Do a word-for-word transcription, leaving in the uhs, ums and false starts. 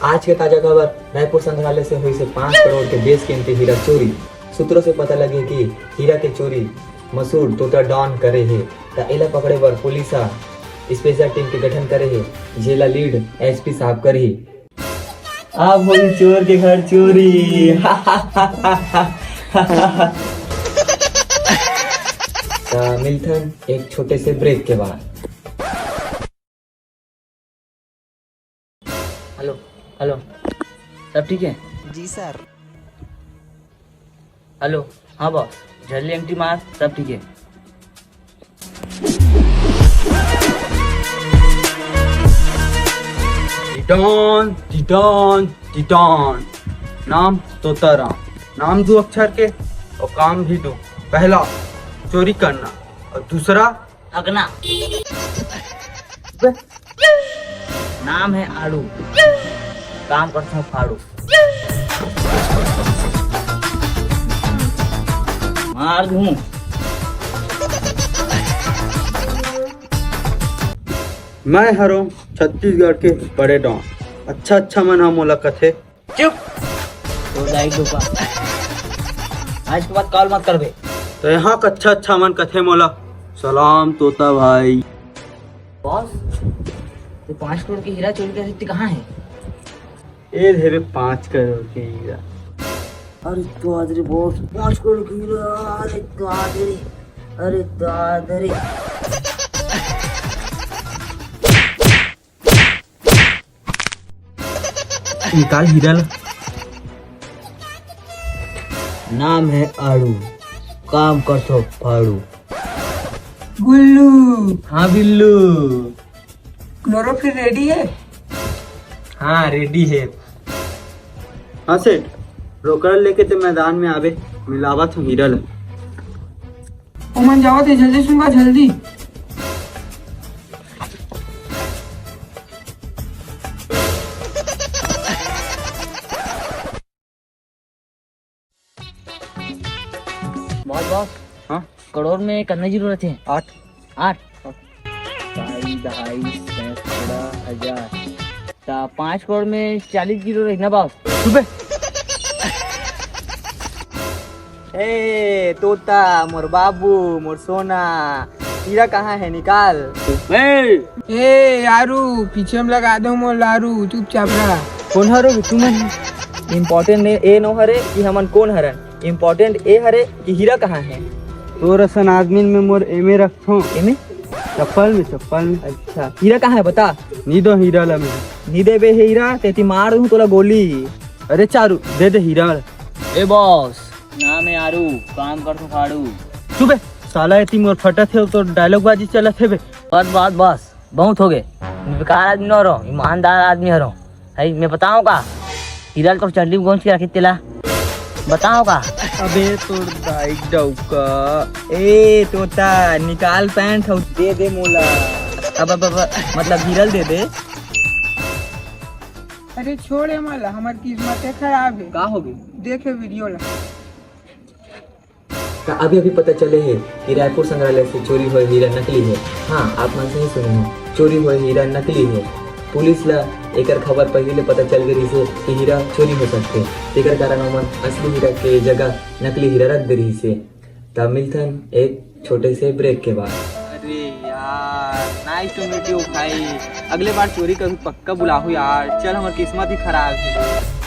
आज के ताजा खबर, रायपुर संग्रहालय से होइस हे पाँच करोड़ के बेस कीमती हीरा चोरी। सूत्रों से पता लगे कि हीरा के चोरी मसूड़ तोता डॉन करे हे, त एला पकड़े बर पुलिस ह स्पेशल टीम के गठन करे हे, जेला लीड एसपी साहब करही। अब होही चोर के घर चोरी। त मिलथन एक छोटे से ब्रेक के बाद। हेलो, हेलो, सब ठीक है? जी सर। हेलो, हाँ बॉस, जल्दी एंट्री मार, सब ठीक है। टिटॉन, टिटॉन, टिटॉन। नाम तोताराम। नाम दो अक्षर के और काम भी दो। पहला, चोरी करना, और दूसरा, हगना। नाम है आड़ू, काम करता हूँ फाड़ू। मार दूँ। मैं हरों छत्तीसगढ़ के बड़े डॉन। अच्छा अच्छा मन ह मोला कथे। चुप। तो लाइट धोखा। आज के बाद कॉल मत करबे। तो यहाँ का अच्छा अच्छा मन कथे मोला। सलाम तोता भाई। बॉस, तू पाँच करोड़ के हीरा चोरी करे कहाँ है? ए धे रे पाँच करोड़ के हीरा। अरे दाद रे बॉस, पाँच करोड़ के हीरा। अरे दाद रे, अरे दाद रे। निकाल हीरा ला। नाम है आड़ू, काम करथो फाड़ू। गुल्लू। हाँ बिल्लू। क्लोरोफिल रेडी है? हाँ रेडी है। हाँ सेठ, रोकड़ा लेके ते मैदान में आबे, मिलावत हूँ हीरा ला। ओमन जावत हे, जल्दी सुनवा जल्दी। Boss, boss. हाँ? करोड़ में कितना जीरो रहते हैं? आठ। आठ? हाँ। ढाई, ढाई, सैकड़ा, हजार। ता पाँच करोड़ में चालीस जीरो रही ना बॉस? चुप बे। ए तोता, मोर बाबू, मोर सोना, हीरा कहाँ है, निकाल। ए! ए यारू, पीछे में लगा दो मोर लारू, चुपचाप रहा। कोन हरो बे तुमन? इम्पोर्टेंट ए नो हरे कि हमन कोन हरन, इम्पोर्टेंट ए हरे कि हीरा कहाँ है। तोर असन आदमी में मोर एमे रखथों। एमे? चप्पल में, चप्पल में। अच्छा, हीरा कहाँ है बता। नी दो हीरा ला मैं। नी देबे हीरा, तेती मार दूँ तोला गोली। अरे चारू, दे दे हीरा ला। ए बॉस, नाम है आरू, काम करथो फाड़ू। चुप बे, साला एती मोर फटत हे, तो डायलॉग बाजी चलत हे बे। बस, बस, बस, बहुत हो गए। मैं बेकार आदमी न रहो, ईमानदार आदमी हरो। है, मैं बताऊँ का? हीरा तो चड्डी में गोंज के रखी तेला। बताऊँ का? अबे तोर दाई डौका। ए तोता, निकाल पैंट हौ, दे दे मोला। अब, अब, अब, मतलब हीरा ल दे दे। अरे छोड़ ए माला, हमर किस्मत खराब है। का हो गई? देखे वीडियो ला। त अभी अभी पता चले हे कि रायपुर संग्रहालय से चोरी होए हीरा नकली हे। हाँ, आप मन सही सुने हो, चोरी होए हीरा नकली हे। पुलिस ला एकर खबर पहली ले पता चल गई रहिसे कि हीरा चोरी हो सकथे, तेकर कारण ओमन असली हीरा के जगह नकली हीरा रख दे रहिसे। तब मिलथन एक छोटे से ब्रेक के बाद। अरे यार, nice to meet you भाई। अगले बार चोरी कभी पक्का बुलाहू यार। चल, हमर किस्मत ही खराब है।